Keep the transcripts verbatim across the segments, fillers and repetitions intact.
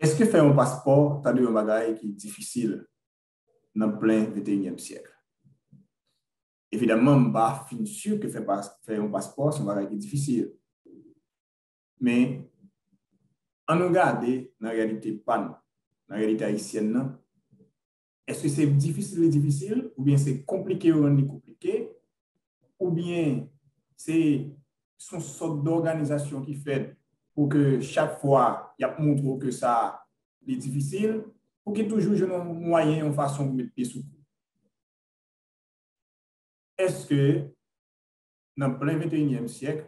Èske fè yon paspò ta dwe yon bagay ki difisil nan plen venteyinyèm syèk? Evidamman, m pa fin si ke fè, pas, fè yon paspò se yon bagay ki difisil. Men, ann nou gade nan reyalite pa nou, nan reyalite ayisyèn nan. Èske se difisil li difisil, oubyen se konplike yo rann li konplike, oubyen se, se yon sòt dòganizasyon ki fèt pou ke chak fwa y ap montre w ke sa li difisil, pou ki toujou jwenn yon mwayen, yon fason pou met pye sou kou. Èske nan plen venteyinyèm syèk,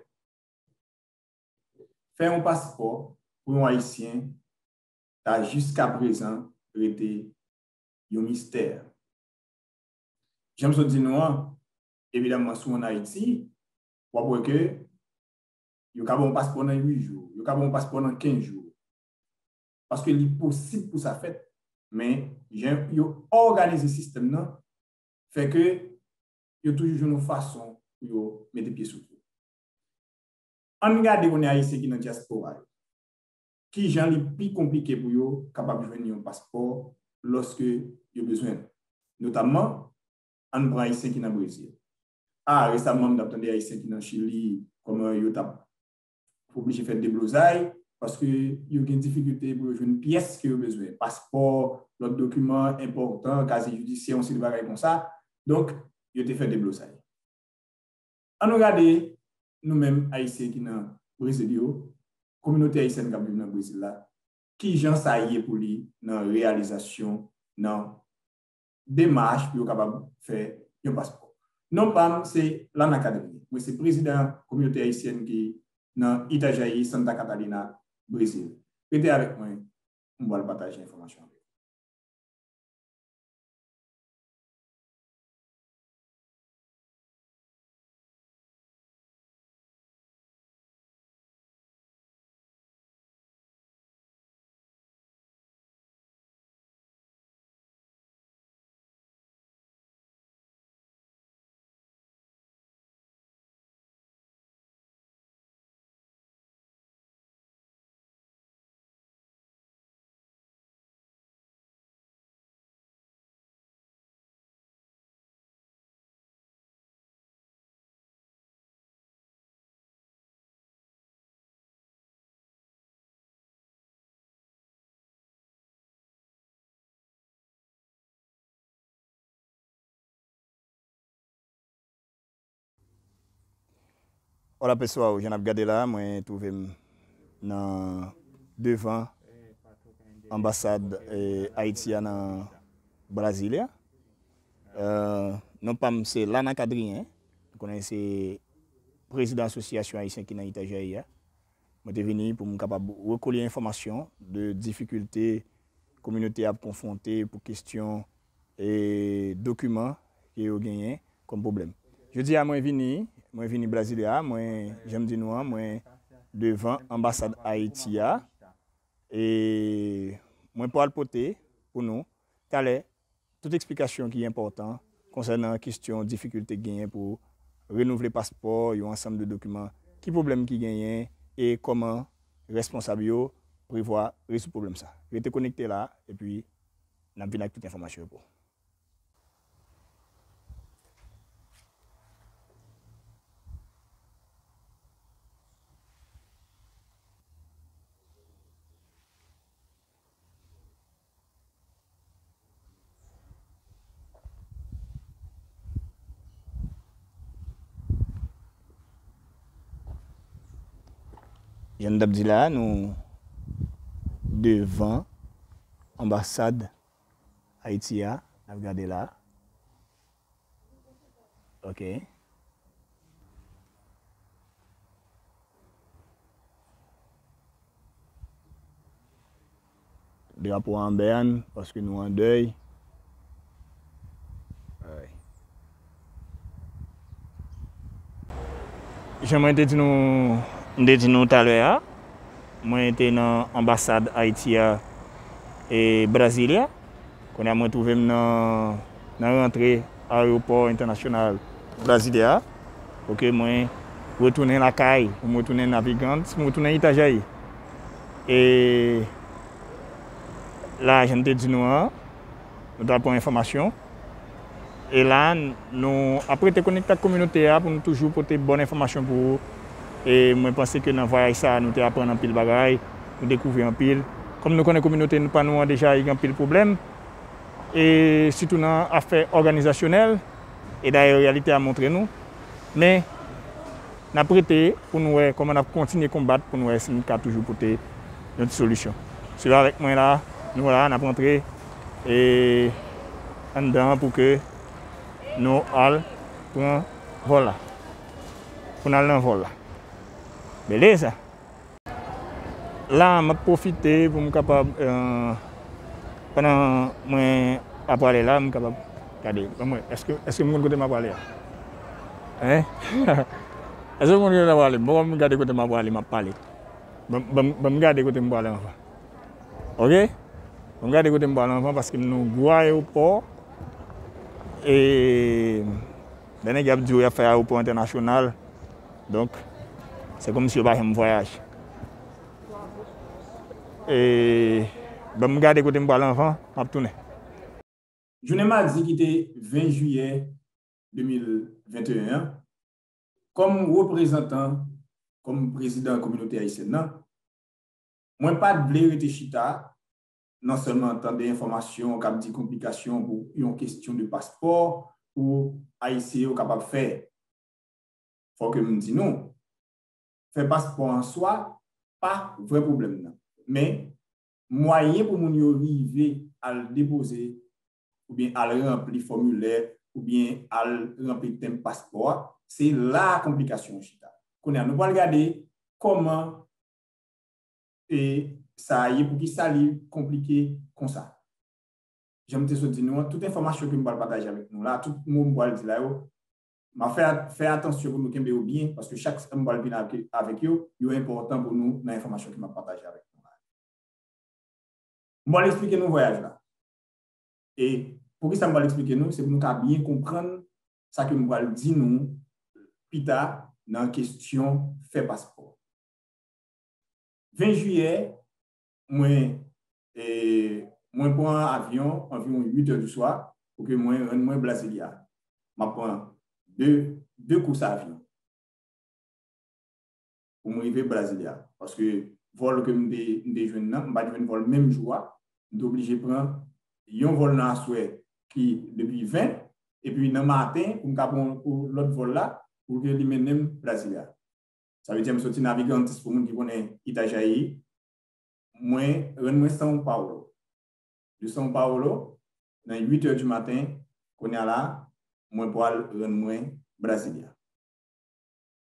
fè yon paspò pou yon Ayisyen ta jiskaprezan rete yon mistè? Jan m sot di nou an, evidamman, si w ann Ayiti, w ap wè ke yo ka ba w yon paspò nan uit jou, yo ka ba w yon paspò nan kenz jou. Paske li posib pou sa fèt, men jan yo òganize sistèm nan, fè ke yo toujou jwenn yon fason pou yo mete pye sou kou. Ann gade kounye a Ayisyen ki nan dyaspora yo. Kijan li pi konplike pou yo kapab jwenn yon paspò lòske yo bezwen l. Notamman, ann pran Ayisyen ki nan Brezil. A, resaman, m t ap tande Ayisyen ki nan Chili, kòman yo t ap oblije fè deblozay, paske yo gen difikilte pou yo jwenn pyès ke yo bezwen. Paspò, lòt dokiman enpòtan, kazye jidisyè, yon seri bagay konsa. Donk, yo te fè deblozay. Ann nou gade, nou menm Ayisyen ki nan Brezil yo, kominote ayisyèn k ap viv nan Brezil la, kijan sa ye pou li nan reyalizasyon, nan demach pou yo kapab fè yon paspò. Non pa m se Lana Kadri. Mwen se prezidan kominote ayisyèn ki nan Itajaí, Santa Catarina, Brezil. Rete avèk mwen, m pral pataje enfòmasyon avèk ou. Hola pessoal, jan n ap gade la, mwen twouve m nan devan anbasad, eh, Ayiti a nan Brasilia. Eh, non pa m se Lana Kadrien, nou konnen se prezidan asosyasyon ayisyen ki nan Itajaí a. Mwen te vini pou m kapab rekolye enfòmasyon de difikilte kominote a ap konfwonte pou kesyon, e, dokiman ke yo genyen kòm pwoblèm. Jodi a, mwen vini, mwen vini Brasilia, mwen, jan m di nou an, mwen devan anbasad Ayiti a, e mwen pral pote pou nou, talè, tout eksplikasyon ki enpòtan konsènan kesyon difikilte genyen pou renouvle paspò, yon ansanm de dokiman, ki pwoblèm ki genyen e kòman responsab yo prevwa rezoud pwoblèm sa. Rete konekte la, epi n ap vin ak tout enfòmasyon yo pou ou. Jan n t ap di la, nou devan anbasad Ayiti a, n ap gade la. Ok. Drapo an bèn, paske nou an dèy. Ay. Jan mwen te di nou, m te di nou talè a, mwen te nan anbasad Ayiti a, e Brasilia. Kounye a mwen twouve m nan, nan rantre ayewopò entènasyonal Brasilia a. Pou ke mwen retounen lakay, pou mwen retounen Navegantes, pou mwen retounen Itajaí. E La, jan m te di nou an, nou t al pran enfòmasyon. E la, nou ap rete konekte ak kominote a pou nou toujou pote bòn enfòmasyon pou ou. E mwen panse ke nan vwayaj sa a, nou te aprann anpil bagay, nou dekouvri anpil. Kòm nou konnen kominote nou, pa nou an deja, li gen anpil pwoblèm, e sitou nan afè òganizasyonèl, e dayè reyalite a montre nou. Men, n ap rete pou nou wè kòman n ap kontinye konbat pou nou wè si n ka toujou pote yon ti solisyon. Swiv avèk mwen la, nou la, n ap rantre, e, anndan an pou ke nou al pran vòl la. Pou n al nan vòl la. Beleza? La, m ap pwofite pou m kapab, eh, pandan mwen ap prale la, m kapab gade. Ban mwen, èske, èske m konn kote m ap prale a? Hein? Èske m konn kote m ap prale? Bon, ban m gade kote m ap prale, m ap pale. Ban, ban, ban m gade kote m prale anvan. Oke? Ban m gade kote m prale anvan, paske m nan gwo ayewopò. E lè nèg y ap di w y ap fè ayewopò entènasyonal, donk, se kòmsi yo pa janm vwayaje. E, ban m gade kote m pral anvan, m ap tounen. Jounen madi ki te ven jiyè de mil venteyen an, kòm reprezantan, kòm prezidan kominote ayisyèn nan, mwen pa t vle rete chita nan sèlman tande enfòmasyon k ap di konplikasyon pou yon kesyon de paspò pou Ayisyen yo kapab fè. Fòk m di nou, fè paspò an swa pa vrè pwoblèm nan. Men, mwayen pou moun yo rive al depoze oubyen al ranpli fòmilè oubyen al ranpli tenb paspò a, se la konplikasyon an chita. Kounye a, nou pral gade kòman e sa a ye, poukisa li konplike konsa. Jan m te sot di nou an, tout enfòmasyon ke m pral pataje avèk nou la, tout mo m pral di la yo, m ap fè, fè atansyon pou nou kenbe yo byen, paske chak sa m pral vin avèk, avèk yo, yo enpòtan pou nou nan enfòmasyon ke m ap pataje avèk nou la. M pral eksplike nou vwayaj la. E poukisa m pral eksplike nou, se pou nou ka byen konprann sa ke m pral di nou pita nan kesyon fè paspò. Ven jiyè, mwen, e, mwen pran avyon anviwon uit è di swa pou ke mwen rann mwen Brasilia. M ap pran de, de kous avyon pou mwen rive Brasilia. Paske vòl ke m te, m te jwenn nan, m pa t jwenn vòl menm jou a. M te oblije pran yon vòl nan aswè ki depi ven, epi nan maten, pou m ka pran yon lòt vòl la, pou ke li mennen m Brasilia. Sa vle di, m soti Navegantes, pou moun ki konnen Itajaí, mwen rann mwen São Paulo. De São Paulo, nan uit è di maten, kounye a la, mwen pral rann mwen Brasilia.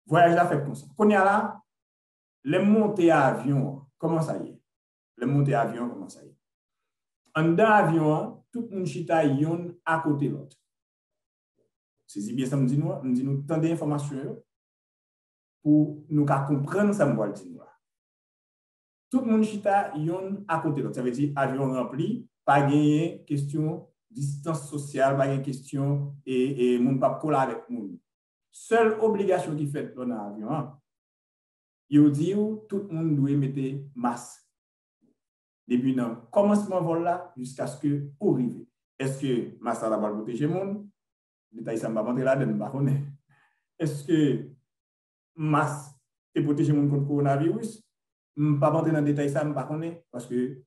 Vwayaj la fèt konsa. Kounye a la, lè m monte avyon an, kòman sa ye? Lè m monte avyon an, kòman sa ye? Anndan avyon an, tout moun chita yonn akote lòt. Sezi byen sa m di nou an, m di nou tande enfòmasyon yo pou nou ka konprann sa m pral di nou la. Tout moun chita yonn akote lòt. Sa vle di avyon ranpli, pa genyen kesyon distans sosyal, pa gen kesyon e, e moun p ap kole avèk moun. Sèl obligasyon ki fèt lè w nan avyon an, yo di w tout moun dwe mete mas. Depi nan kòmansman vòl la jiskaske ou rive. Èske mas la ta pral pwoteje moun? Detay sa m p ap antre ladan l, m pa konnen. Èske mas te pwoteje moun kont kowonaviris? M p ap antre nan detay sa, m pa konnen, paske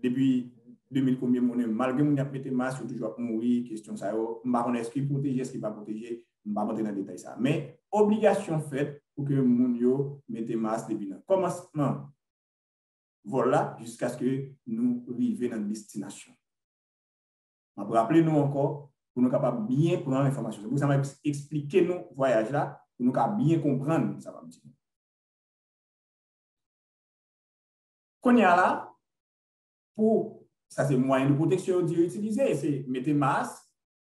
depi de mil konbyen m konnen, malgre moun y ap mete mas, yo toujou ap mouri, kesyon sa yo. M pa konnen èske l pwoteje, èske l pa pwoteje, m p ap antre nan detay sa. Men, obligasyon fèt pou ke moun yo mete mas depi nan kòmansman vòl la jiskaske nou rive nan destinasyon. M ap raple nou ankò pou nou kapab byen pran enfòmasyon. Se pou sa m ap eksplike nou vwayaj la, pou nou ka byen konprann sa m ap di nou. Kounye a la, pou, sa se mwayen de pwoteksyon yo di yo itilize, se mete mas,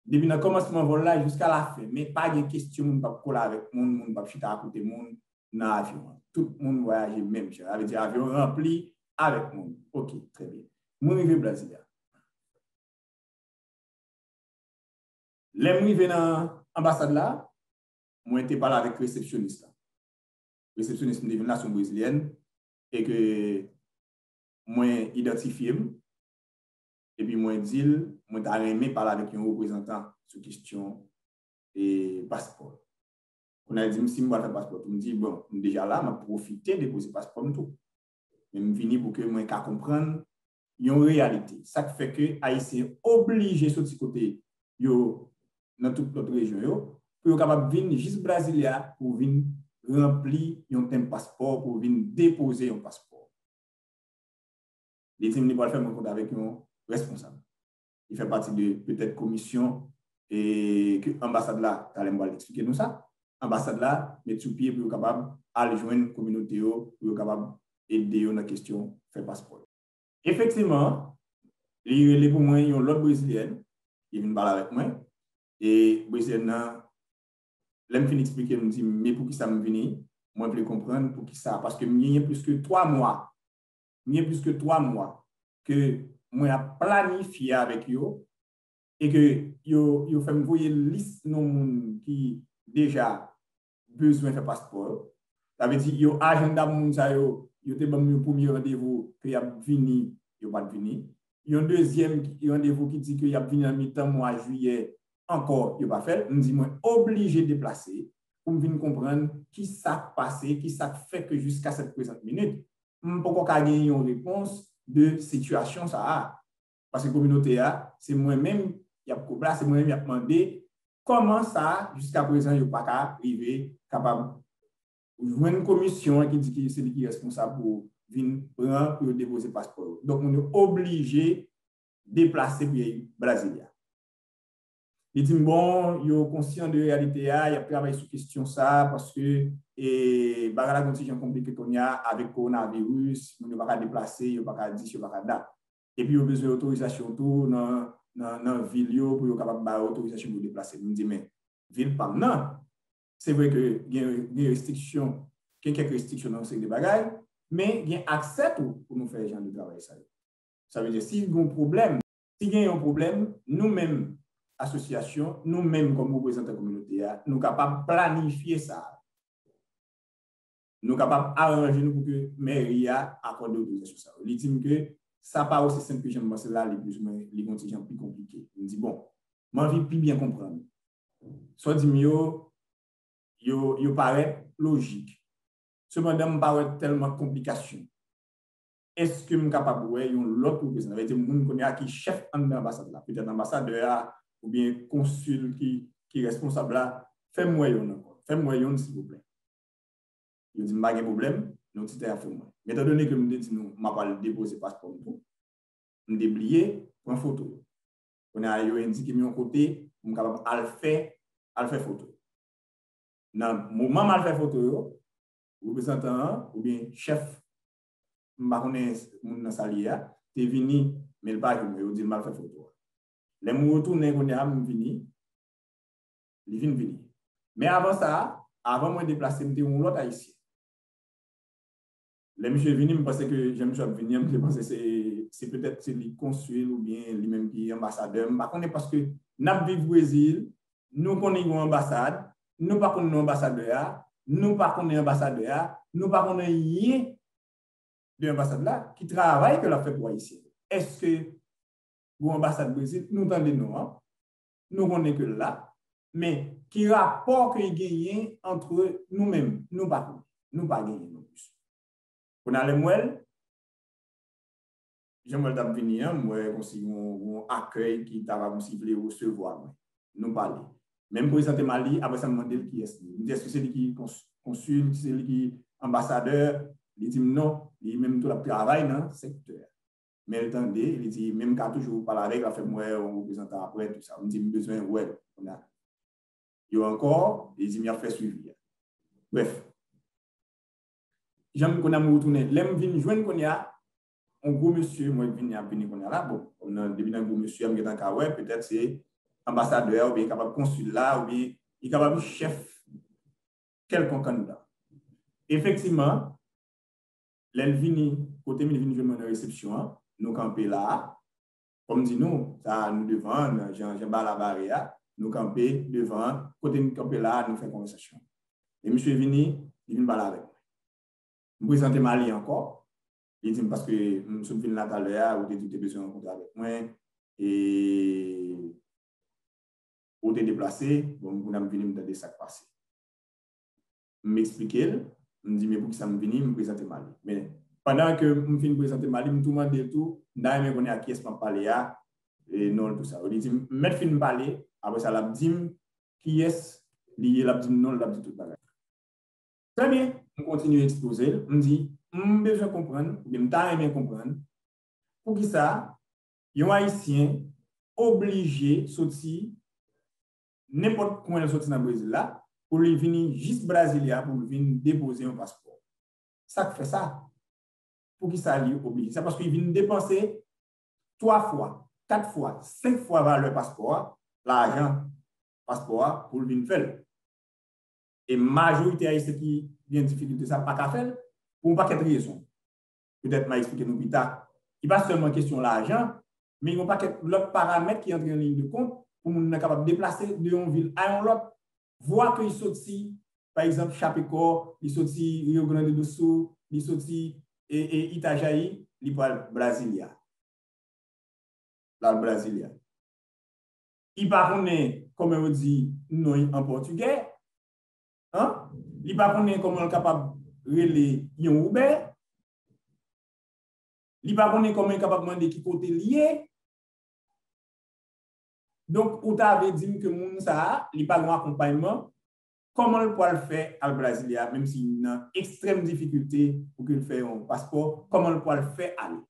depi nan kòmansman vòl la jiska lafen. Men pa gen kesyon moun p ap kole avèk moun, moun p ap chita akote moun nan avyon an. Tout moun vwayaje menm jan. Sa vle di avyon an ranpli avèk moun. Oke, trè byen. Mwen rive Brasilia. Lè m rive nan anbasad la, mwen te pale avèk resepsyonis la. Resepsyonis m te jwenn la se yon brezilyèn e ke mwen idantifye m. Epi mwen di l, mwen ta renmen pale avèk yon reprezantan sou kesyon e paspò. Kounye a li di m si m pral fè paspò tou. M di, bon, m deja la, m ap pwofite depoze paspò m tou. Men m vini pou ke mwen ka konprann yon reyalite. Sa k fè ke Ayisyen oblije soti kote yo nan tout lòt rejyon yo, pou yo kapab vin jis Brasilia pou vin ranpli yon tenb paspò, pou vin depoze yon paspò. Li di m li pral fè m rankontre avèk yon responsab. Li fè pati de petèt komisyon e ke anbasad la, talè m pral eksplike nou sa, anbasad la met sou pye pou yo kapab al jwenn kominote yo, pou yo kapab ede yo nan kesyon fè paspò yo. Efektivman, li rele pou mwen yon lòt brezilyèn, li vin pale avèk mwen, e brezilyèn nan, lè m fin eksplike l, m di, men poukisa m vini, mwen vle konprann poukisa, paske m genyen plis ke twa mwa, m gen plis ke twa mwa ke mwen ap planifye avèk yo, e ke yo, yo fè m voye lis non moun ki deja bezwen fè paspò yo. Sa vle di, yo ajanda moun sa yo, yo te ban m yon premye randevou ke y ap vini, yo pa t vini. Yon dezyèm ki- randevou ki di ke y ap vini nan mitan mwa jiyè, ankò, yo pa fè l. M di mwen oblije deplase pou m vin konprann ki sa k pase, ki sa k fè ke jiska sèt prezant minit, m poko ka gen yon repons de sitiyasyon sa a. Paske kominote a, se mwen menm y ap kob la, se mwen menm y ap mande kòman sa, jiska prezan, yo pa ka rive kapab jwenn komisyon an ki di ki se li ki responsab pou vin pran, pou yo depoze paspò yo. Donk, moun yo oblije deplase pou y al Brasilia. Li di m, bon, yo konsyan de reyalite a, y ap travay sou kesyon sa, paske e, bagay la gon ti jan konplike kounye a avèk kowonaviris, moun yo pa ka deplase, yo pa ka dis, yo pa ka dat. Epi yo bezwen otorizasyon tou nan, nan, nan vil yo pou yo kapab bay otorizasyon pou yo deplase. M di, men, vil pa m nan. Se vre ke gen, gen restriksyon, gen kèk restriksyon nan yon seri de bagay, men gen aksè tou pou nou fè jan de travay sa yo. Sa vle di, si gen yon pwoblèm, si gen yon pwoblèm, nou menm, asosyasyon, nou menm kòm reprezantan kominote a, nou kapab planifye sa. Nou kapab aranje nou pou ke mèri a akòde otorizasyon sa yo. Li di m ke sa pa osi senp ke jan m panse la, li plis ou mwen, li gon ti jan pi konplike. M di, bon, m anvi pi byen konprann. Sa w di m yo, yo, yo parèt lojik. Sepandan, m pa wè tèlman konplikasyon. Èske m kapab wè yon lòt reprezantan? Sa vle di moun kounye a ki chèf anndan anbasad la, petèt anbasadè a, oubyen konsil ki, ki responsab la, fè m wè yonn ankò. Fè m wè yonn, silvouplè. Yo di m pa gen pwoblèm, nan yon ti tan y ap fè m wè. Men etandone ke m te di nou, m ap al depoze paspò m tou, m te bliye pran foto yo. Kounye a, yo endike m yon kote pou m kapab al fè, al fè foto. Nan moman m al fè foto yo, reprezantan an, oubyen chèf, m pa konnen moun nan sa l ye a, te vini, men l pa jwenn mwen, yo di l m al fè foto a. Lè m retounen kounye a, m vini, li vin vini. Men avan sa, avan mwen deplase, m te yon lòt Ayisyen. Lè misye vini, m panse ke jan misye ap vini an, m te panse se, se petèt se li konsil oubyen li menm ki anbasadè. M pa konnen paske n ap viv Brezil, nou konnen gen yon anbasad, nou pa konn non anbasadè a, nou pa konnen anbasadè a, nou pa konnen anyen de anbasad la, ki travay ke l ap fè pou Ayisyen. Èske gen yon anbasad Brezil, nou tande non an, nou konnen ke l la, men ki rapò ke l genyen antre nou menm, nou pa konnen, nou pa genyen non plis. Kounye a lè m wè l, jan m wè l t ap vini an, m wè kòmsi yon, yon akèy ki ta va kòmsi vle resevwa mwen. Nou pale. Men m prezante m a li, apre sa m mande l kiyès li. M di, èske se li ki kons-, konsil, se li ki anbasadè? Li di m non, li menm tou l ap travay nan sektè a. Men l tande, li di, men m ka toujou pale avè l, l ap fè m wè yon reprezantan apre, tou sa. M di, m bezwen wè l. Kounye a, yo ankò, li di m y ap fè swivi a. Brèf, jan m kounye a m retounen, lè m vin jwenn kounye a, yon gwo mesye, mwen vini ap vini kounye a la, bon, kòm nan, depi nan gwo mesye a, m gentan ka wè, petèt se anbasadè a, oubyen li kapab konsil la, oubyen li kapab chèf kèlkonk anndan. Efektivman, lè l vini, kote m, li vin jwenn mwen nan resepsyon an, nou kanpe la a. Kòm m di nou, sa a nou devan an, jan, jan ba la bare a, nou kanpe devan an, kote n kanpe la a, nou fè konvèsasyon. E misye vini, li vin pale avèk mwen. M prezante m a li ankò, li di m, paske m sot vin la talè a, ou te di w te bezwen rankontre avèk mwen, e ou te deplase, bon, kounye a m vini, m tande sa k pase. M eksplike l, m di, men poukisa m vini, m prezante m a li. Men, pandan ke m fin prezante m a li, m tou mande l tou, m ta renmen konnen a kiyès m ap pale a, e non l tou sa. Li di m, m mèt fin pale, apre sa, l ap di m kiyès li ye, l ap di m non l, l ap di tout bagay. Trè byen, m kontinye ekspoze l, m di, m bezwen konprann, oubyen m ta renmen konprann, poukisa yon Ayisyen oblije soti nenpòt kwen l soti nan Brezil la, pou li vini jis Brasilia pou l vin depoze yon paspò. Sa k fè sa? Poukisa li oblije? Se paske li vin depanse twa fwa, kat fwa, senk fwa valè paspò a, lajan paspò a, pou l vin fè l. E majorite Ayisyen ki gen difikilte sa pa ka fè l pou yon pakèt rezon. Petèt m a eksplike nou pita. Li pa sèlman kesyon lajan, men yon pakèt lòt paramèt ki antre an liy de kont pou moun nan kapab deplase de yon vil a yon lòt. Vwa ke li soti, pa egzanp, Chapecó, li soti Rio Grande do Sul, li soti e, e Itajaí, li pral Brasilia. L al Brasilia. Li pa konnen kòman yo di non an pòtigè. An? Li pa konnen kòman l kapab rele yon Uber. Li pa konnen kòman li kapab mande ki kote li ye. Donk, ou ta vle di m ke moun sa a, li pa gen akonpayman, kòman l pral fè al Brasilia, menm si li nan ekstrèm difikilte pou ke l fè yon paspò, kòman l pral fè ale?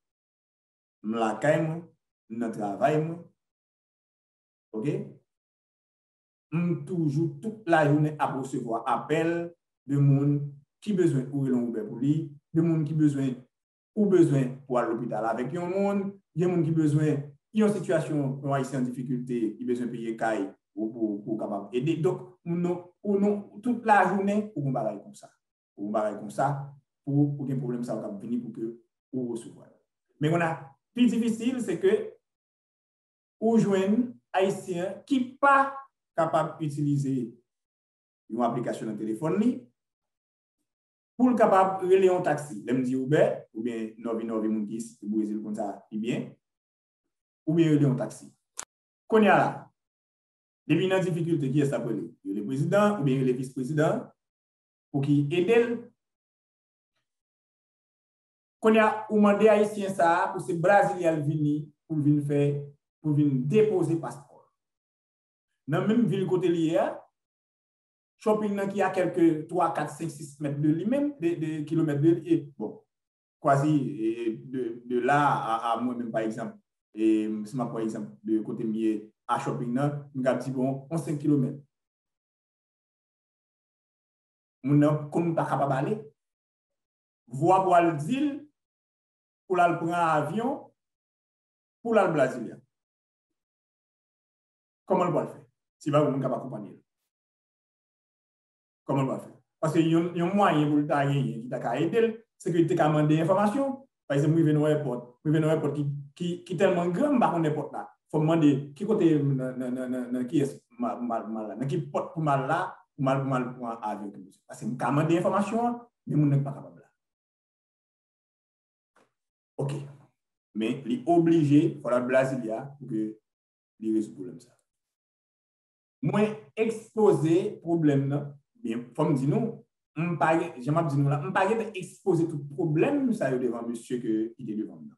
M lakay mwen, m nan travay mwen, oke? M toujou tout lajounen ap resevwa apèl de moun ki bezwen ou rele yon Uber pou li, de moun ki bezwen ou bezwen pou al lopital avèk yon moun, gen moun ki bezwen yon sitiyasyon, yon Ayisyen an difikilte, li bezwen peye kay ou pou, pou w kapab ede. Donk, ou non, ou non, tout lajounen, ou gon bagay konsa. Ou gon bagay konsa, pou ou gen pwoblèm sa yo k ap vini pou ke ou resevwa yo. Men kounye a, pi difisil, se ke ou jwenn Ayisyen ki pa kapab itilize yon aplikasyon nan telefòn li pou l kapab rele yon taksi. Lè m di Uber, oubyen nove nove, moun ki isit Brezil konn sa pi byen, oubyen rele yon taksi. Kounye a la, depi nan difikilte, kiyès l ap rele? Rele prezidan oubyen rele vis prezidan pou ki ede l. Kounye a, ou mande Ayisyen sa a pou se Brasilia l vini, pou l vin fè, pou l vin depoze paspò l. Nan menm vil kote li ye a, shopping nan ki a kèlke twa, kat, senk, sis mèt de li menm, de, de kilomèt de li, e, bon, kwazi, e, de, de la a, a mwen menm, pa egzanp, e, si m ap pran egzanp de kote m ye a shopping nan, m kab di, bon, yon senk kilomèt. Moun nan konn pa kapab ale. Vwa pou al di l, pou l al pran avyon, pou l al Brasilia. Kòman l pral fè? Si pa gen moun k ap akonpanye l. Kòman l pral fè? Paske yon, yon mwayen pou l ta genyen ki ta ka ede l, se ke li te ka mande enfòmasyon. Pa egzanp, m rive nan èpòt, m rive nan èpòt ki, ki, ki tèlman gran, m pa konn èpòt la. Fò m mande, ki kote nan, nan, nan, nan, nan kiyès m a, m a, m a la? Nan ki pòt pou m al la? Pou m al, pou m al pran avyon ki bezwen. Paske m ka mande enfòmasyon an, men moun nan pa kapab la. Oke. Men li oblije, fò l al Brasilia pou ke li rezoud pwoblèm sa. Mwen ekspoze pwoblèm nan, men fò m di nou, m pa gen, jan m ap di nou la, m pa gentan ekspoze tout pwoblèm sa yo devan mesye ke ki te devan m nan.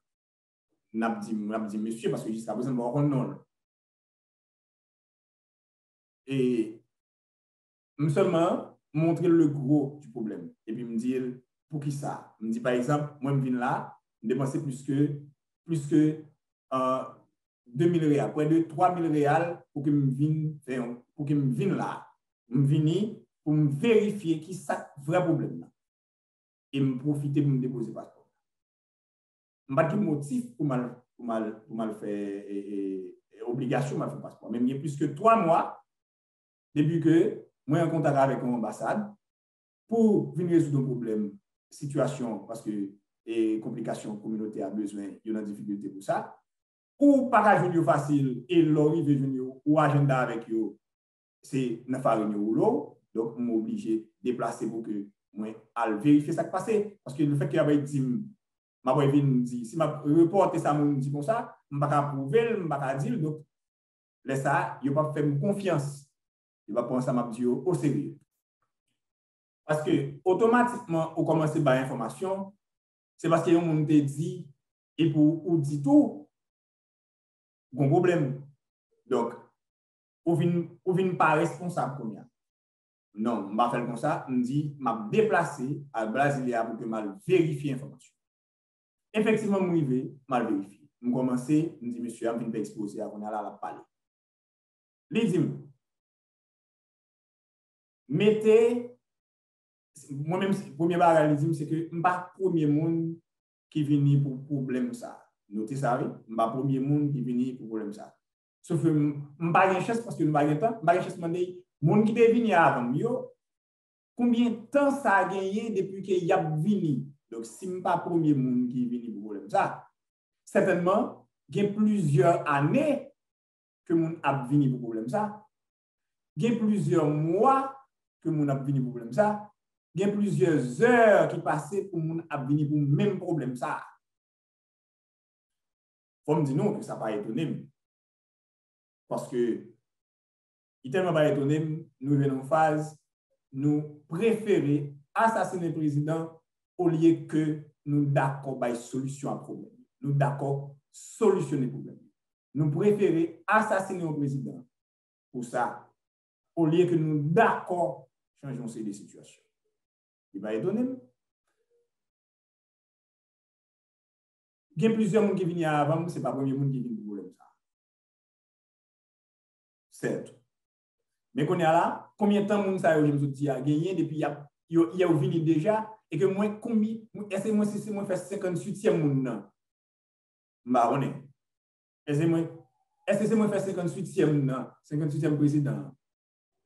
N ap di, n ap di mesye, paske jiskaprezan m pa konn non l. E m sèlman montre l le gros du problème. Epi m di l, poukisa? M di, pa egzanp, mwen m vin la, m depanse plis ke, plis ke, euh, de mil reyal, prè de twa mil reyal pou ke m vin fè yon, pou ke m vin la. M vini pou m verifye ki sa k vrè pwoblèm nan. E m pwofite pou m depoze paspò. M pa t gen motif pou m al, pou m al, pou m al fè, e, e, e, obligasyon m al fè paspò. Men m gen plis ke twa mwa depi ke mwen an kontak avèk yon anbasad pou vin rezoud yon pwoblèm, sitiyasyon, paske, e, konplikasyon kominote a bezwen, yo nan difikilte pou sa. Ou pa ka jwenn yo fasil, e lè w rive jwenn yo, ou ajanda avèk yo, se nan farin yo woule w. Donk, m oblije deplase pou ke mwen al verifye sa k pase. Paske lefètke y ap di m, M ap vin di, si m ap repòte sa moun di konsa, m pa ka pwouve l, m pa ka di l, donk, lè sa a, yo p ap fè m konfyans. Yo p ap pran sa m ap di yo oserye. Paske otomatikman ou kòmanse bay enfòmasyon, se paske yon moun te di, epi ou di tou, gon pwoblèm. Donk, ou vin, ou vin pa responsab kounye a. Non, m pa fè l konsa, m di, m ap deplase al Brasilia pou ke m al verifye enfòmasyon. Efektivman, m rive, m al verifye. M kòmanse, m di mesye a, m fin fè ekspoze a, kounye a la, l ap pale. Li di m, mete, mwen menm, premye bagay li di m, se ke m pa premye moun ki vini pou pwoblèm sa. Note sa, wi, m pa premye moun ki vini pou pwoblèm sa. Sof ke m, m pa gen chans paske nou pa gen tan, m pa gen chans mande moun ki te vini avan m yo, konbyen tan sa genyen depi ke y ap vini. Donk, si m pa premye moun ki vini pou pwoblèm sa, sètènman, gen plizyè ane ke moun ap vini pou pwoblèm sa. Gen plizyè mwa ke moun ap vini pou pwoblèm sa. Gen plizyè zè ki pase pou moun ap vini pou menm pwoblèm sa. Fò m di nou ke sa pa etone m. Paske li tèlman pa etone m, nou rive nan yon faz, nou prefere asasinen prezidan olye ke nou dakò bay solisyon a pwoblèm. Nou dakò solisyone pwoblèm. Nou prefere asasinen yon prezidan pou sa, olye ke nou dakò chanje yon seri de sitiyasyon. Li pa etone m. Gen plizyè moun ki vini avan m, se pa premye moun ki vin pou pwoblèm sa. Sèt. Men kounye a la, konbyen tan moun sa yo, jan m sot di a, genyen depi y ap, yo, yo vini deja, e ke mwen, konbi, èske mwen, si, si mwen fè senkantuityèm moun nan, m pa konnen. Èske mwen, èske se mwen fè senkantuityèm nan, senkantuityèm prezidan an?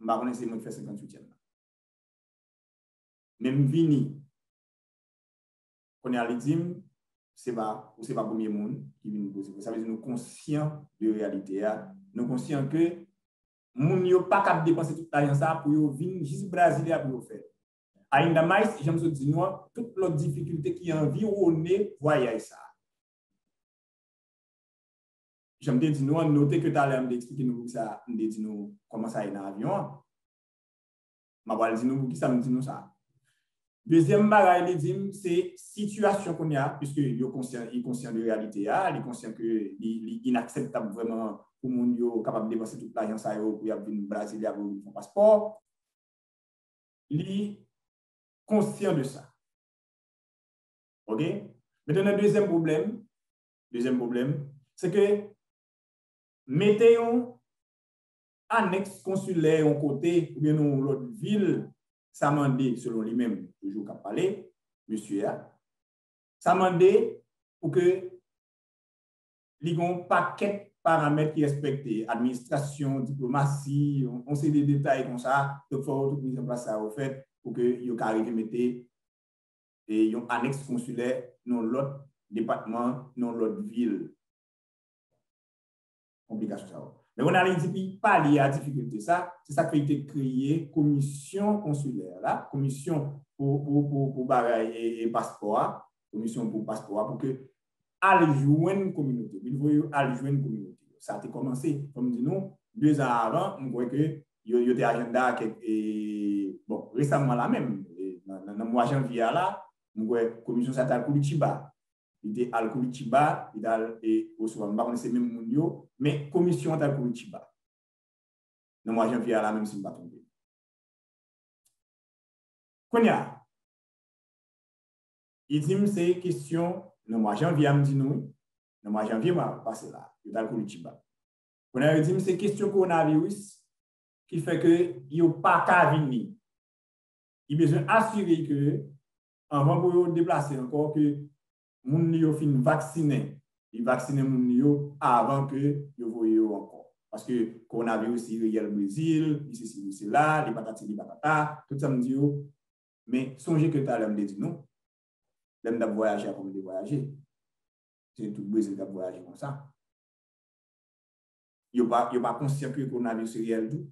M pa konnen si se mwen ki fè senkantuityèm nan. Men m vini. Kounye a li di m, se pa, ou se pa premye moun ki vin poze. Sa vle di nou konsyan de reyalite a. Nou konsyan ke moun yo pa kab depanse tout lajan sa pou yo vin jis Brasilia pou yo fè. Ainda mais, jan m sot di nou an, tout lòt difikilte ki anviwone vwayaj sa. Jan m te di nou an, note ke talè a m te eksplike nou poukisa m te di nou kòman sa ye nan avyon an. M ap pral di nou poukisa m di nou sa. Dezyèm bagay li di m, se sitiyasyon kounye a, piske yo konsyan, li konsyan de reyalite a, li konsyan ke li, li inakseptab vrèman pou moun yo kapab depanse tout lajan sa yo pou y ap vin Brasilia pou yo vin fè yon paspò. Li konsyan de sa. Oke? Mentnan, dezyèm pwoblèm, dezyèm pwoblèm, se ke mete yon anèks konsilè yon kote oubyen nan yon lòt vil, sa mande, selon li menm, toujou k ap pale, mesye a, sa mande pou ke li gen yon pakèt paramèt ki respekte, administrasyon, diplomasi, yon, yon seri de detay konsa, donk fò tout mizanplas sa yo fèt pou ke yo ka rive mete, e, yon anèks konsilè nan lòt depatman, nan lòt vil. Konplikasyon sa yo. Men kounye a li di pi palye a difikilte sa, se sa k fè li te kreye komisyon konsilè la, komisyon pou, pou, pou, pou bagay e, e paspò a, komisyon pou paspò a, pou ke al jwenn kominote, pou l voye yo al jwenn kominote. Sa te kòmanse, fò m di nou, de zan avan, m kwè ke yo, yo te ajanda kèk, e, bon, resaman la menm, e, nan, nan, nan mwa janvye a la, m kwè komisyon sa te al Curitiba. Li te al Curitiba, li te al, e, oswa, m pa konnen se menm moun yo, men komisyon an te al Curitiba. Nan mwa janvye a la, menm si m pa twonpe. Kounye a, li di m se kesyon, nan mwa janvye a, m di nou, wi. Nan mwa janvye, mwa pase la, yo t al Curitiba. Kounye a, yo di m se kesyon kowonaviris ki fè ke yo pa ka vini. Li bezwen asire ke, anvan pou yo deplase ankò, ke moun li yo fin vaksinen. Li vaksinen moun li yo avan ke yo voye yo ankò. Paske kowonaviris li reyèl Brezil, li sesi, li sela, li patati, li patata, tout sa m di yo. Men sonje ke talè m te di nou, lè m t ap vwayaje a, kòman m te vwayaje. Se tout Brezil k ap vwayaje konsa. Yo pa, yo pa konsyan ke kowonaviris reyèl tou.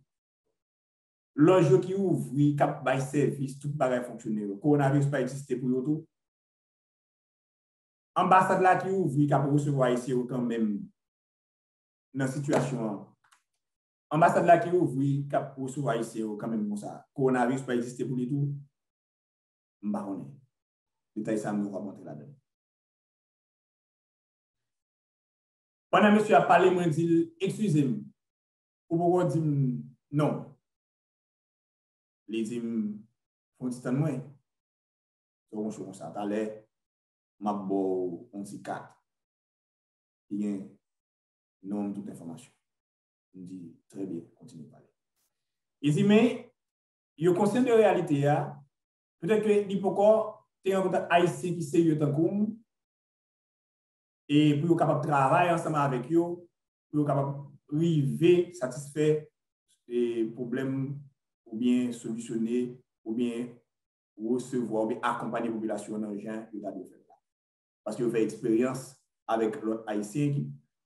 Lòj yo ki ouvri, k ap bay sèvis, tout bagay fonksyone yo. Kowonaviris pa egziste pou yo tou. Anbasad la ki ouvri k ap resevwa Ayisyen yo kanmenm nan sitiyasyon an. Anbasad la ki ouvri k ap resevwa Ayisyen yo kanmenm konsa. Kowonaviris pa egziste pou li tou? M pa konnen. Detay sa a, m poko ap antre ladan l. Pandan mesye a ap pale, mwen di l, "Eskize m, ou poko di m non." Li di m, "Fè yon ti tann mwen. Fè yon cho konsa. Talè, m ap ba w yon ti kat ki gen non m, tout enfòmasyon." M di, "Trè byen, kontinye pale." Li di, "Men, yo konsyan de reyalite a, petèt ke li poko te rankontre ak Ayisyen ki serye tankou m, e pou yo kapab travay ansanm avèk yo, pou yo kapab rive satisfè, e, pwoblèm oubyen solisyone oubyen resevwa oubyen akonpanye popilasyon an nan jan yo ta dwe fè l la. Paske yo fè eksperyans avèk lòt Ayisyen ki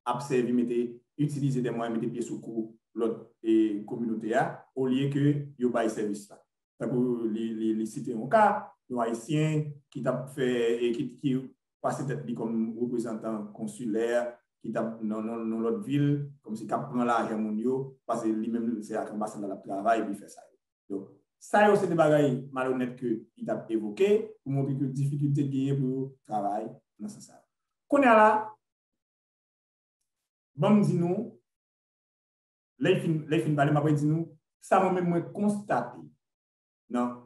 ap sèvi mete, itilize de mwayen mete pye sou kou lòt, e, kominote a, olye ke yo bay sèvis la. Tankou li, li, li site yon ka, yon Ayisyen ki t ap fè, e ki, ki pase tèt li kòm reprezantan konsilè, ki t ap nan, nan, nan lòt vil, kòmsi k ap pran lajan moun yo, paske li menm se ak anbasad la l ap travay, epi fè sa yo. Donk, sa yo se de bagay malonèt ke li t ap evoke pou montre ke difikilte genyen pou yo travay nan sans sa. Kounye a la, ban m di nou, lè l fin, lè l fin pale, m apral di nou sa mwen menm mwen konstate nan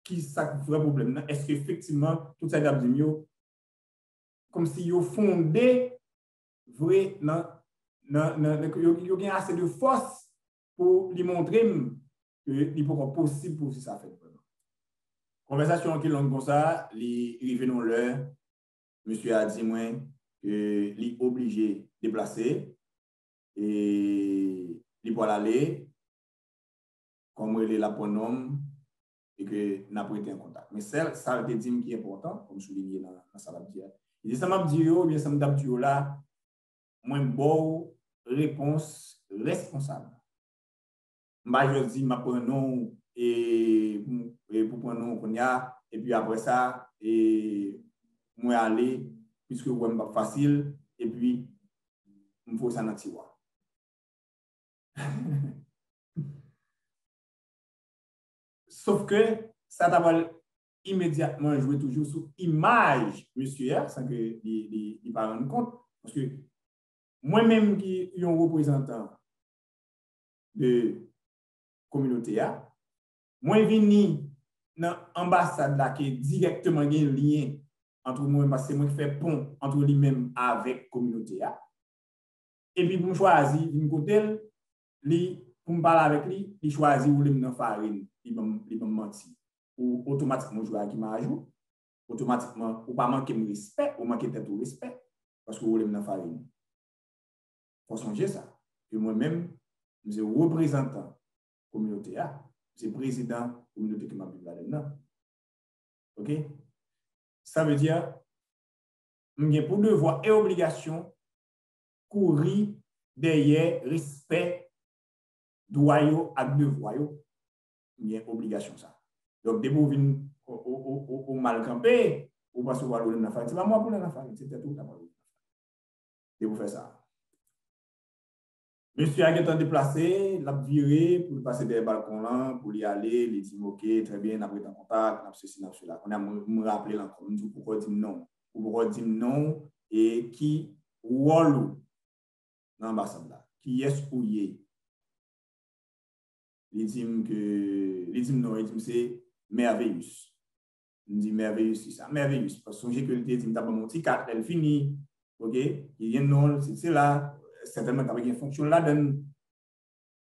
ki sa k vrè pwoblèm nan. Èske efektivman tout sa l t ap di m yo, kòmsi yo fonde vre nan, nan, nan, nan yo, yo gen ase de fòs pou li montre m ke li poko posib pou sa fèt vrèman. Konvèsasyon an ki long konsa, li rive nan lè, mesye a di mwen ke li oblije deplase, e li pral ale, kòm rele l ap pran non m, e ke n ap rete an kontak. Men sèl sa l te di m ki enpòtan, pou m soulinye nan, nan sa l ap di a. Li di, "Sa m ap di yo, oubyen sa m t ap di yo la, mwen ba w repons responsab. M pa jis di m ap pran non w, e, pou, e, pou pran non w kounye a, epi apre sa, e, mwen ale, piske w wè m p ap fasil, epi m foure sa nan tiwa." Sof ke sa ta pral imedyatman jwe toujou sou imaj mesye a, san ke li, li, li pa rann kont. Paske mwen menm ki yon reprezantan de kominote a, mwen vini nan anbasad la ke dirèkteman gen lyen ant mwen, paske se mwen ki fè pon ant li menm avèk kominote a. Epi pou m chwazi vin kote l, li, pou m pale avèk li, li chwazi woule m nan farin, li ban m, li ban m manti. Ou otomatikman ou jwe ak imaj ou, otomatikman ou pa manke m respè, ou manke tèt ou respè, paske w woule m nan farin. Fò sonje sa, ke mwen menm, m se reprezantan kominote a, m se prezidan kominote ke m ap viv ladan l nan. Oke? Sa vle di, m gen pou devwa e obligasyon kouri dèyè respè dwa yo ak devwa yo. M gen obligasyon sa. Donk, depi w vin, ou, ou, ou, ou, ou mal kanpe, ou panse w pral woule m nan farin, se pa mwen w ap woule nan farin, se tèt ou w ta pral woule nan farin. Depi w fè sa. Mesye a gentan deplase, l ap vire pou l pase dèyè balkon lan, pou li ale, li di m, "Oke, trè byen, n ap rete an kontak, n ap sesi, n ap sela." Kounye a, mwen, mwen raple l ankò, m di, "Ou poko di m non. Ou poko di m non, e ki wòl ou nan anbasad la? Kiyès ou ye?" Li di m ke, li di m non, li di m se Merveillus. M di, "Merveillus, ki sa?" Merveillus, paske sonje ke li te di m t ap ban m yon ti kat lè l fini, oke, ki gen non l, se, se la, sètènman, t ap gen fonksyon l ladan l.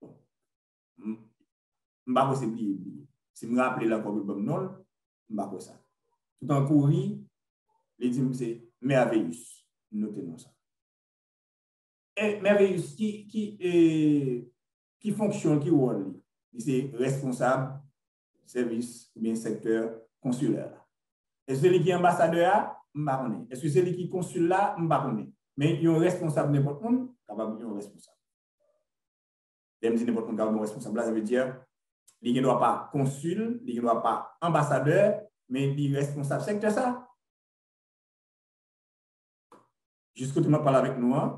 Bon, m, m pa kwè se bliye, bliye. Si m raple l ankò pou l ban m non l, m pa kwè sa. Toutan kouri, li di m se Merveillus. M note non sa. E Merveillus, ki, ki, e, ki fonksyon l, ki wòl li? Li se responsab sèvis oubyen sektè konsilè la. Èske se li ki anbasadè a? M pa konnen. Èske se li ki konsil la? M pa konnen. Men yon responsab, nenpòt moun kapab yon responsab. Lè m di nenpòt moun kapab yon responsab la, sa vle di li gen dwa pa konsil, li gen dwa pa anbasadè, men li responsab sektè sa. jis kote m ap pale avèk nou an,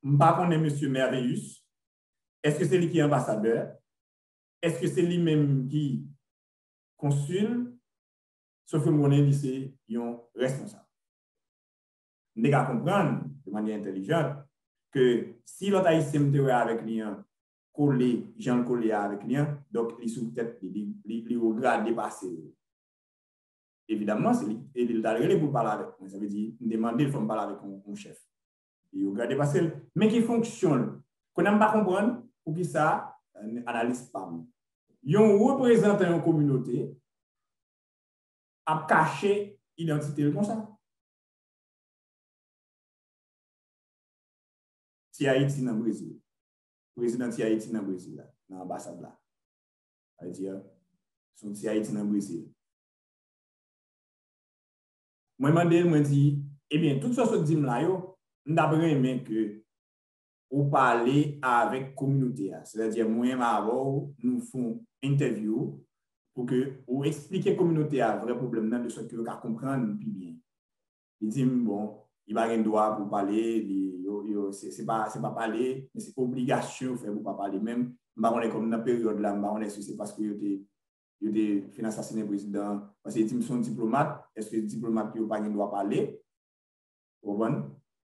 m pa konnen mesye Merveillus, èske se li ki anbasadè? Èske se li menm ki konsil? Sof ke m konnen li se yon responsab. M te ka konprann de manyè entèlijan ke si lòt Ayisyen m te wè avèk li an kole jan l kole a avèk li an, donk li sou tèt li, li, li, li wo grade pase l. Evidamman, se li, e li t al rele pou l pale avèk mwen. Sa vle di, m te mande l fò m pale avèk yon, yon chèf. Li wo grade pase l. Men ki fonksyon l? Kounye a m pa konprann poukisa, euh, analis pa m. Yon reprezantan yon kominote ap kache idantite l konsa. Ti Ayiti nan Brezil. Prezidan Ti Ayiti nan Brezil la, nan anbasad la. Sa vle di, se yon Ti Ayiti nan Brezil. Mwen mande l, mwen di, ebyen, tout sa w sot di m la yo, m t ap renmen ke ou pale avèk kominote a. Sètadi, mwen menm avè w, nou fè yon entèvyou pou ke ou eksplike kominote a vrè pwoblèm nan, de sòt ke yo ka konprann pi byen. Li di m, bon, li pa gen dwa pou pale, li, yo, yo, se, se pa, se pa pale, men se obligasyon yo fè pou pa pale menm. M pa konnen kòm nan peryòd la, m pa konnen si se paske yo te, yo te fin asasinen prezidan an, paske li di m se yon diplomat, èske diplomat yo pa gen dwa pale? Ou konprann?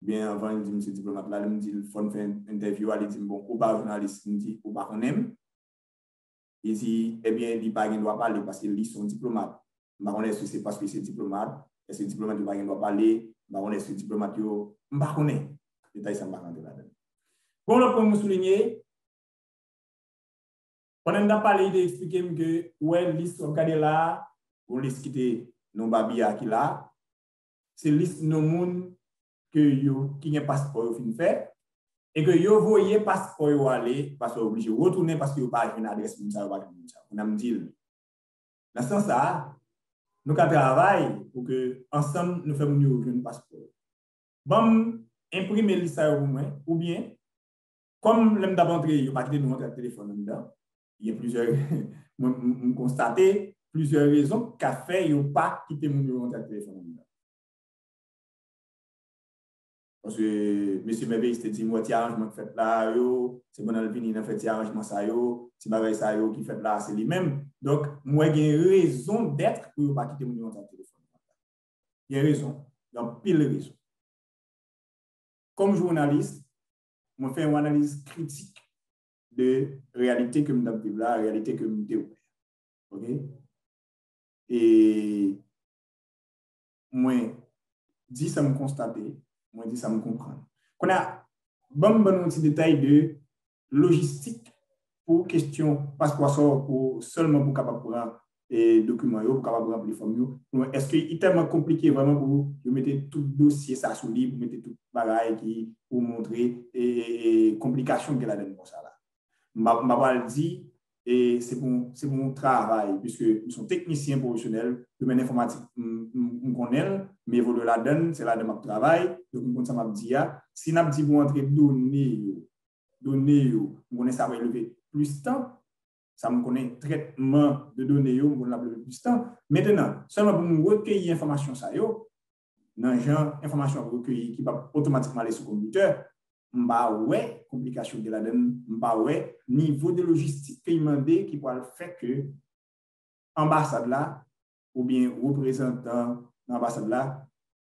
Byen anvan li di m se diplomat la, lè m di l fò n fè entèvyou a, li di m, bon, ou pa jounalis, m di, ou pa konnen m? Li di, ebyen, li pa gen dwa pale paske li se yon diplomat. M pa konnen èske se paske se diplomat, èske diplomat yo pa gen dwa pale, m pa konnen èske diplomat yo, m pa konnen. Detay sa m pa ka antre ladan l. Gon lòt pwen m soulinye, pandan n t ap pale, li te eksplike m ke, ou wè, lis w ap gade la a, yon lis ki te non Babia ki la, se lis non moun ke yo, ki gen paspò yo fin fè, e ke yo voye paspò yo ale, paspò yo oblije retounen paske yo pa jwenn adrès moun sa, yo pa jwenn moun sa. Kounye a m di l, nan sans sa a, nou ka travay pou ke ansanm nou fè moun yo jwenn paspò yo. Ban m enprime lis sa yo pou mwen, oubyen, kòm lè m t ap antre, yo pa kite nou antre ak telefòn anndan. Gen plizyè, mwen, m, m konstate plizyè rezon k ka fè yo pa kite moun yo antre ak telefòn anndan. Paske mesye Merveillus te di m, wè ti aranjman k fèt la a yo, se pandan l vini nan fè ti aranjman sa yo, ti bagay sa yo ki fèt la a, se li menm. Donk, m wè gen rezon dèt pou yo pa kite moun yo antre ak telefòn. Gen rezon, gen anpil rezon. Kòm jounalis, mwen fè yon analiz kritik de reyalite ke m t ap viv la, reyalite ke m te wè. Oke? E mwen di sa m konstate, mwen di sa m konprann. Kounye a, ban m ban nou yon ti detay de lojistik pou kesyon paspò sa pou sèlman pou kapab pran e, dokiman yo, pou kapab ranpli fòm yo. Pou mwen, èske li tèlman konplike vrèman pou yo mete tout dosye sa sou li, pou mete tout bagay ki pou montre e, e, e, konplikasyon ki gen ladan konsa la? M pa, m pa pral di e, se pou, se pou yon travay, piske m se yon teknisyen pwofesyonèl, domèn enfòmatik, m, m, m konnen l, m evolye ladan l, se ladan m ap travay, donk m konn sa m ap di a. Si n ap di pou antre done yo, done yo, m konnen sa pral leve plis tan, sa m konnen trètman de done yo, m konnen l ap leve plis tan. Mentenan, sèlman pou m rekeyi enfòmasyon sa yo, nan jan enfòmasyon ap rekeyi ki p ap otomatikman ale sou konpitè, m pa wè konplikasyon ki gen ladan l, m pa wè nivo de lojistik ke l mande ki pral fè ke anbasad la, oubyen reprezantan nan anbasad la,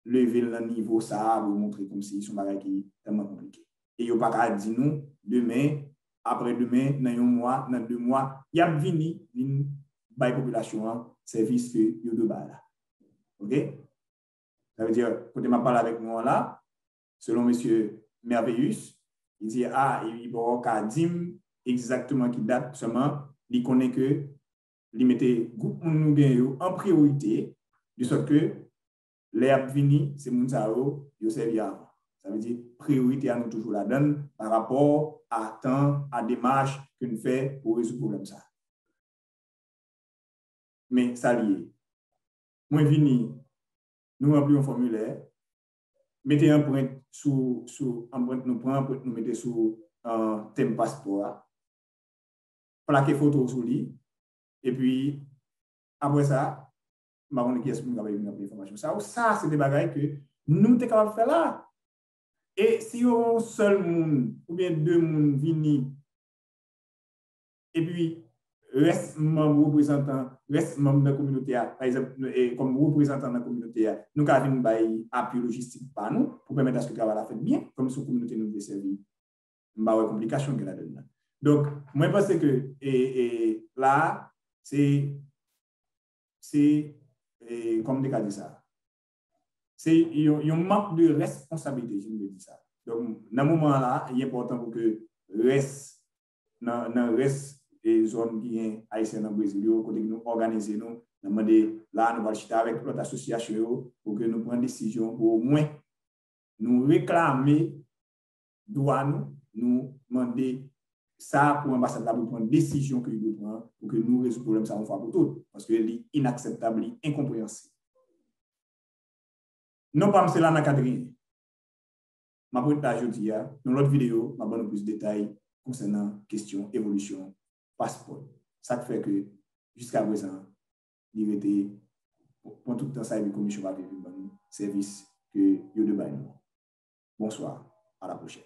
leve l nan nivo sa a pou yo montre kòmsi se yon bagay ki tèlman konplike. E yo pa ka di nou, demen, aprè demen, nan yon mwa, nan de mwa, y ap vini, vin bay popilasyon an sèvis ke yo dwe bay la. Oke? Sa vle di, kote m ap pale avèk nou an la, selon mesye Merveillus, li di, a, li poko ka di m egzakteman ki dat, sèlman li konnen ke li mete gwoup moun nou gen yo an priyorite, de sòt ke lè y ap vini, se moun sa yo, yo sèvi avan. Sa vle di, priyorite a nou toujou ladan l pa rapò a tan, a demach ke n fè pou rezoud pwoblèm sa. Men sa li ye. Mwen vini, nou ranpli yon fòmilè, mete anprent sou, sou anprent nou pran, anprent nou mete sou, euh, tenb paspò a, plake foto w sou li, epi apre sa, m pa konnen kiyès moun k ap vin ranpli enfòmasyon sa yo. Sa, se de bagay ke nou te kapab fè la. E si yon sèl moun oubyen de moun vini, epi rès manm reprezantan, rès manm nan kominote a, pa egzanp, e, kòm reprezantan nan kominote a, nou ka vin bay apui lojistik pa nou pou pèmèt aske travay la fèt byen, kòm se yon kominote nou vle sèvi, m pa wè konplikasyon gen ladan l. Donk, mwen panse ke, e, e, la, se, se, e, kòman m te ka di sa? Se yon, yon mank de responsabilite, si m te di sa. Donk, nan moman la, li enpòtan pou ke rès, nan, nan rès e zòn ki gen Ayisyen nan Brezil yo, kote nou òganize nou, nan mande la, nou pral chita avèk lòt asosyasyon yo pou ke nou pran desizyon pou omwen nou reklame dwa nou, nou mande sa pou anbasad la pou pran desizyon ke li dwe pran pou ke nou rezoud pwoblèm sa yon fwa pou tout, paske li inakseptab, li enkonpreyansib. Non pa m se Lana Kadrien. M ap ret la jodi a, nan lòt videyo, m ap ban nou plis detay konsènan kesyon evolisyon paspò. Sa k fè ke jiska prezan, li rete pran tout tan sa epi komisyon pa vin ban nou sèvis ke yo dwe bay nou. Bonswa, a la pwochèn.